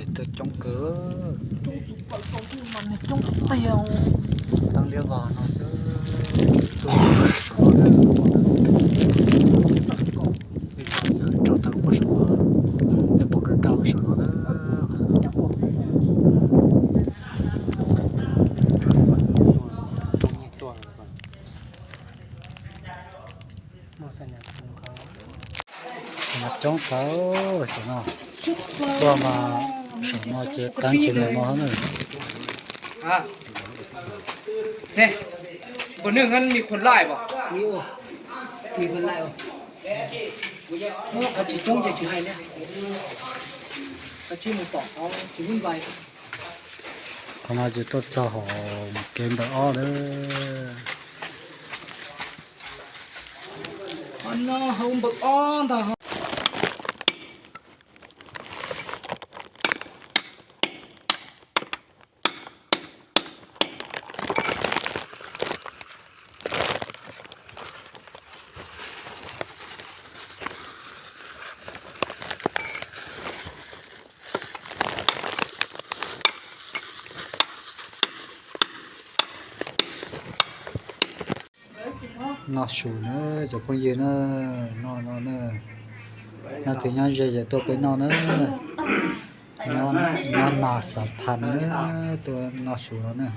Peb tuaj coob kawg. Coob tiag. Teeb liab vog no xwb. Tuaj saum no, ib tsoom xwb rau taws puag saum no. Nej pom kawg kawg saum no na. Coob kawg, cov no tuaj mas saum no ces teeb tsis los no na. Nws, nws mi khuv laij pom, mi khuv laij, qhov tsis coob ces tsis hais li, qhov tsis mus pom qhov tsis vij vais. Qhov no ces tuaj txog hauv kev npawb ob lawm. Qhov no hauv npawb ob ntag. Noj su na cov phooj ywg na, noj no na, nyob twg nyob ze ces tuaj peb noj na. Nyob Nas Xav Phas na, tuaj noj su no na.